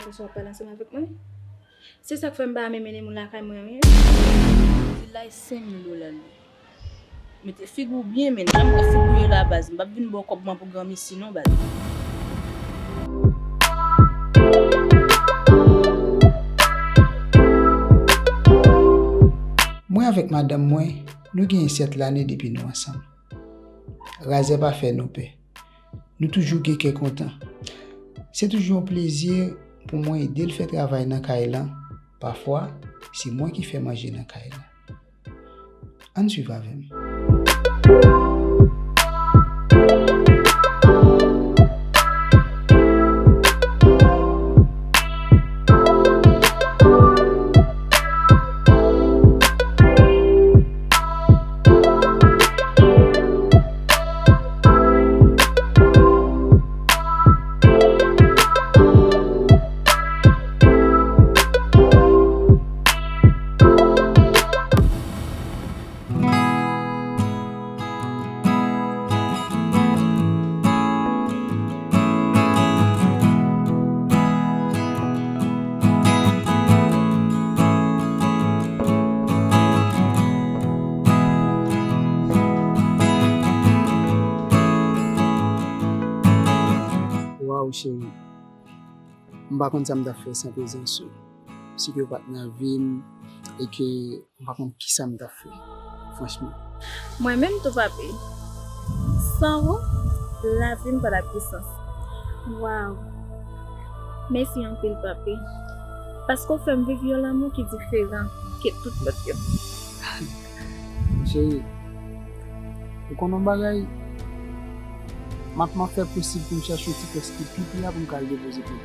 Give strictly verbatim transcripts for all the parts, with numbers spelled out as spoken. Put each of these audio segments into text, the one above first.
Konsa w ap pale ansanm avèk mwen? Se sa k fè m pa renmen mennen moun lakay mwen, wi. Ti lay senk mil dola li. Mete figi w byen, men jan m wè figi w ye la, baz, m p ap vin ba w kòb mwen pou granmesi non, baz. Mwen avèk madanm mwen, nou genyen sèt lane depi nou ansanm. Razè pa fè nou pè. Nou toujou gen kè kontan. Se toujou yon plezi pou mwen ede l fè travay nan kay lan. Pafwa, se mwen ki fè manje nan kay lan. Ann swiv avè m. Waw, cheri. M pa konn sa m t ap fè san prezans ou. Si ke w pa t nan vi m e ke m pa konn kisa m t ap fè, franchman. Mwen menm tou, papi. San ou, lavi m pa t ap gen sans. Waw! Mèsi anpil, papi. Paske w fè m viv yon lanmou ki diferan ke tout lòt yo. Cheri, ou konn yon bagay? M ap, m ap fè posib pou m chache yon ti pòs ki pi pre a pou m ka al depoze plent.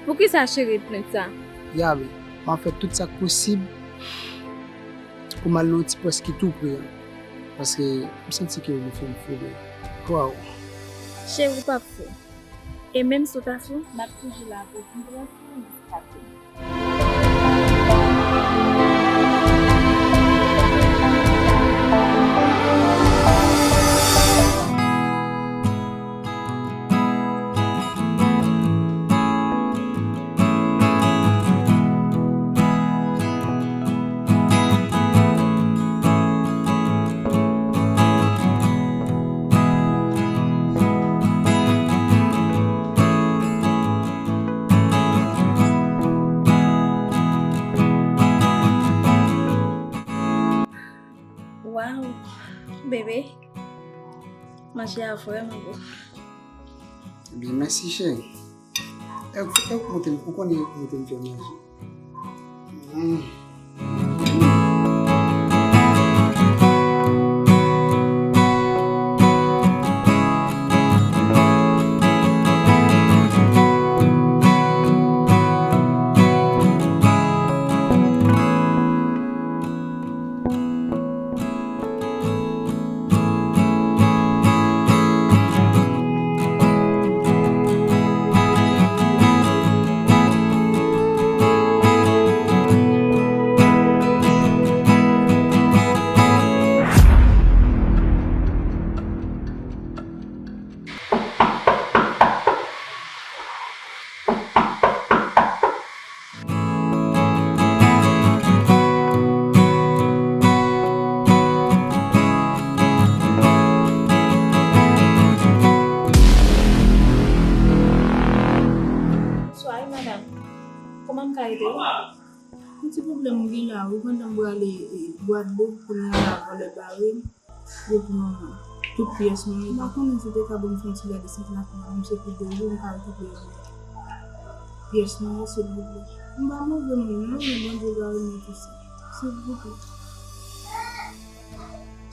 Poukisa, cheri, plent sa? Ya, men, m ap fè tout sa k posib pou m al nan yon ti pòs ki tou pre a. Paske m santi ke ou vle fè m fou, men. Waw. Cheri, ou p ap fou. E menm si w ta fou, m ap toujou la pou w konprann. Waw, bebe, manje a vrèman bon. Ebyen, mèsi, cheri. E, e, ou konnen, ou konnen ou te m fè manje. Mm. Bonswa, wi, madanm. Kòman m ka ede w? Yon ti pwoblèm m gen la, wi, pandan m prale, e, Gwadloup, kounye a la, vòlè bare m. Yo pou manman. Tout pyès mwen yo. M pa konnen si w te ka ban m fè yon ti gade sant lakay la, menm si se pou de jou, m ka rekipere pyès mwen yo, silvouplè. M pa move moun, non, men Bondye va renmen tout sa. Silvouplè.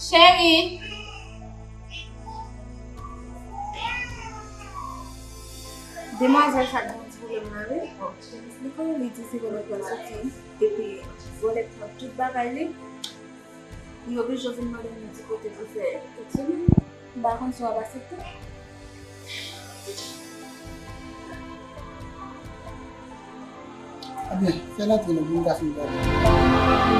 Cheri! Demwazèl sa gen yon ti pwoblèm nan, wi. Bon, m eksplike w, li di se vòlè k pral soti, epi vòlè k pran tout bagay li. Li oblije vin mande m yon ti kote pou fè kèk semèn. M pa konn si w ap aksepte. Ebyen, fè l antre non, pou m ka fin pale.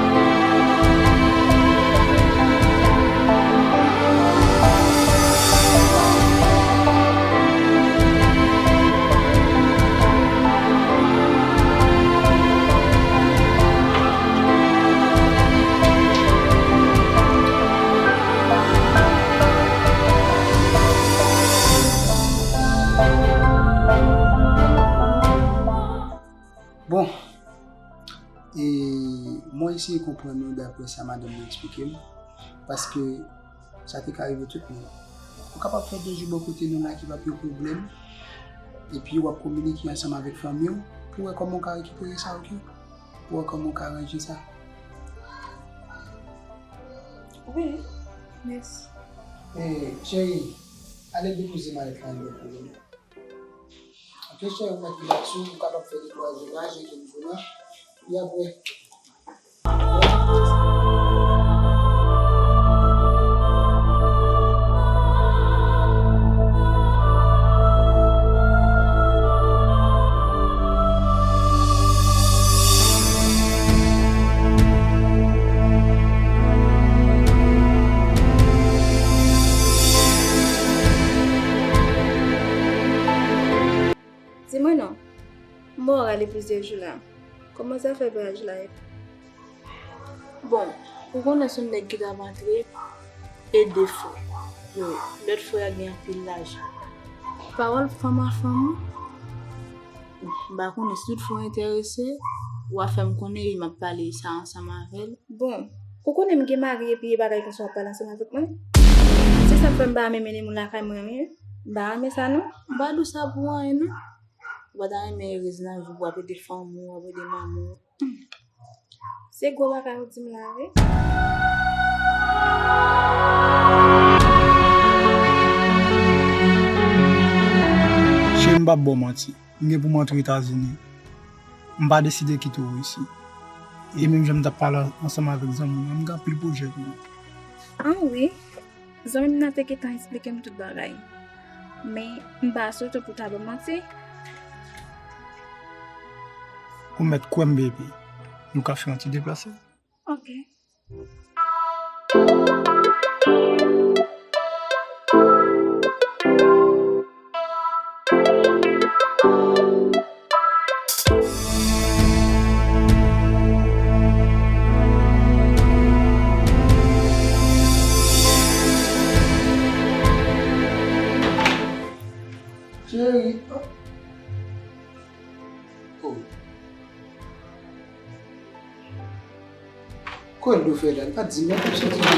E mwen eseye konprann ou daprè sa madanm mwen eksplike m, paske sa te ka rive tout moun. Ou kapab fè de jou bò kote nou la ki p ap yon pwoblèm, epi w ap kominike ansanm avèk fanmi w pou wè kòman w ka rekipere sa, oke? Pou wè kòman w ka ranje sa. Wi, mèsi. E, cheri, ale depoze malèt la anndan pou mwen. Oke, cheri, ou mèt rilaksi, ou kapab fè de twa jou la, je ke m konnen. Epi apre. Di mwen non. M wè w rale plizyè jou la. Kòman zafè vwayaj la ye? Bon, ou konnen se yon nèg ki t ap antre e de frè. Yo, lòt frè a gen anpil lajan. Pawòl fanm a fanm wi. M pa konnen si tout frè w enterese, w a fè m konnen wi, m ap pale sa ansanm avè l. Bon, ou konnen m gen mari epi e bagay konsa w ap pale ansanm avèk mwen? Se sa k fè m pa renmen mennen moun lakay mwen wi. M pa renmen sa non. M pa di w sa pou anyen non. Ou pa ta renmen erez nan vi w, w ap ede fanmi w, w ap ede manman w. Se gwo bagay ou di m la wi. Cheri, m p ap ba w manti. M gen pou m antre Etazini. M pa deside kite w isi. E menm jan m t ap pale ansanm avèk zanmi m nan, m gen anpil pwojè pou ou. An wi. Zanmi m nan te gentan eksplike m tout bagay. Men, m pa swete w pou ta ban m manti. Ou mèt kwè m, baby. Nou ka fè yon ti deplase. Ok. Cheri. Oh. Kòldo fè la, li pa t di m nan pou soti jodi a.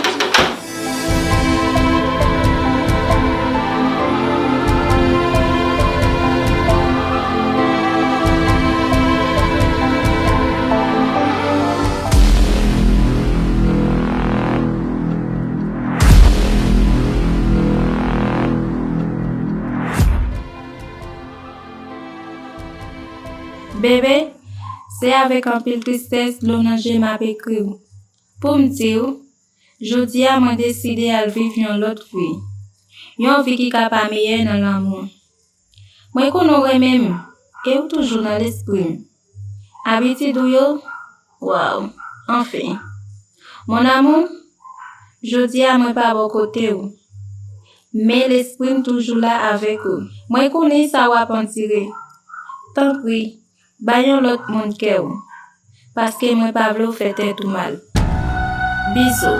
Bebe, se avèk anpil tristès, dlo nan je m ap ekri w. Pou m di w, jodi a mwen deside al viv yon lòt vi. Yon vi ki ka pa meyè nan lanmou. Mwen konnen w renmen m, e w toujou nan lespri m. Abitid ou yo, waw, anfen. Mon amour, jodi a mwen pa bò kote w, men lespri m toujou la avèk ou. Mwen konnen sa w ap andire. Tanpri, bay yon lòt moun kè w, paske mwen pa vle w fè tèt ou mal. Bizou.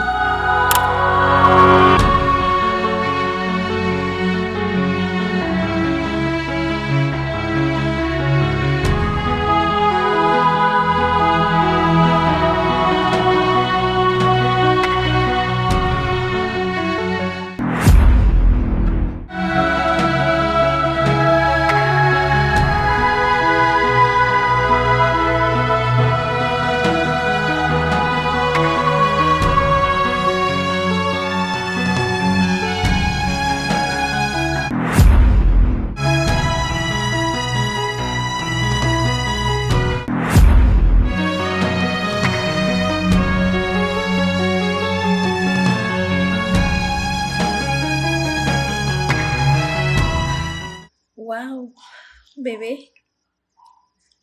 Waw, bebe,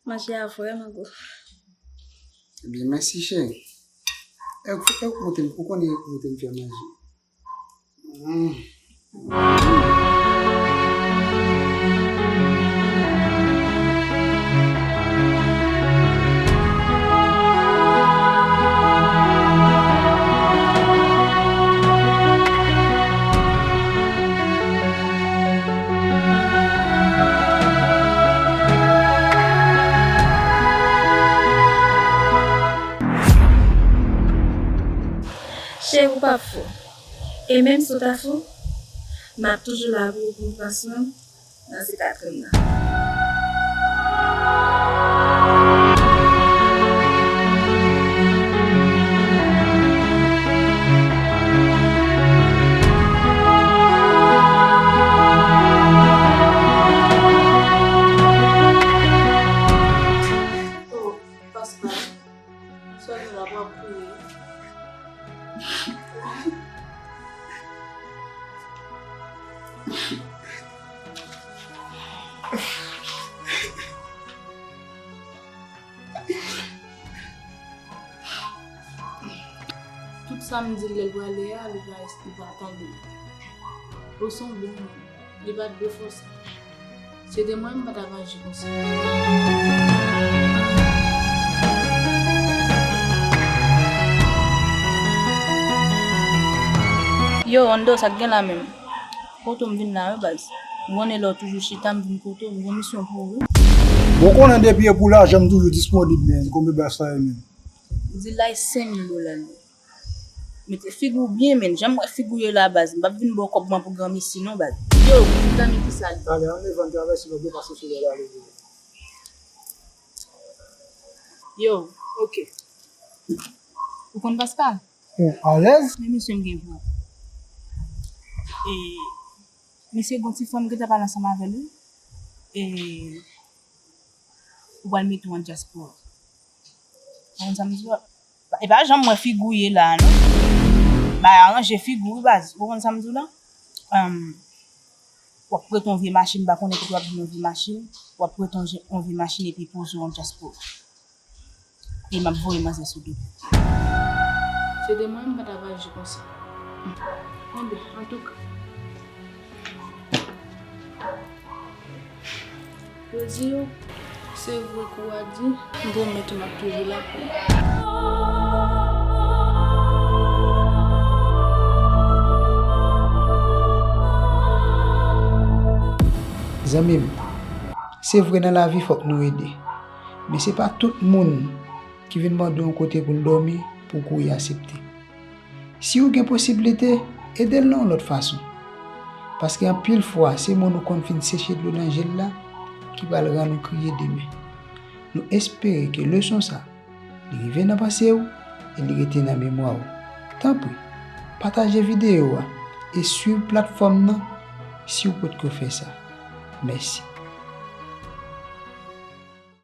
manje a vrèman gou. Ebyen, mèsi, cheri. E, e, ou konnen, ou konnen, ou konnen fè manje. Cheri, ou p ap fou. E menm si w ta fou, m ap toujou la pou ou, pou w pran swen m nan sikatri m nan. Oh, Pascal. Sòl la, w ap kriye. Tout sa m di l lè l prale a, li pa, li pa tande. Ou se yon bon moun. Li pa t dwe fòse. Se te mwen, m pa t ap aji konsa. Yo, Ondo, sa k gen la menm? Kote w m vin la, wi, baz. M konnen lè w toujou chita, m vin kote w, m gen misyon pou ou, wi. Bon, konnen depi e pou lajan, m toujou disponib, men, konbyen baz sa ye menm? Di l la e senk mil dola l ye. Mete figi w byen, men. Jan m wè figi w ye la, baz. M p ap vin ba w kòb mwen pou granmesi, non, baz. Yo, mezanmi, ki sa l ye? Talè, ann devan, travèse lòt bò, pase sou lòt ale. Yo, oke. Ou konn Pascal? Ou alèz? Men misye m gen pou ou. E, misye gon ti fanm ki t ap pale ansanm avè l, wi. E, ou pral mete w an dyaspora. Ou konn sa m di w la? E pa janm wè figi w ye la, non. Bay aranje figi w, wi, baz. Ou konn sa m di w la? Em, w ap prete yon vye machin, m pa konnen kote w ap jwenn yon vye machin. W ap prete yon je-, yon vye machin epi poze w an dyaspora. E m ap voye manzè sou do. Se de mwen, m pa t ap aji konsa. Bon, ben, antouka. Yo di yo, se vre kou a di, m pwomèt ou m ap toujou la pou ou. Zanmi m, se vre nan lavi fòk nou ede. Men se pa tout moun ki vin mande w yon kote pou l dòmi pou w kouri aksepte. Si w gen posiblite, ede l nan yon lòt fason. Paske anpil fwa, se moun ou konn fin seche dlo nan je l la ki pral rann ou kriye demen. Nou espere ke leson sa, li rive nan panse w e li rete nan memwa w. Tanpri, pataje videyo a e swiv platfòm nan si w potko fè sa. Mèsi.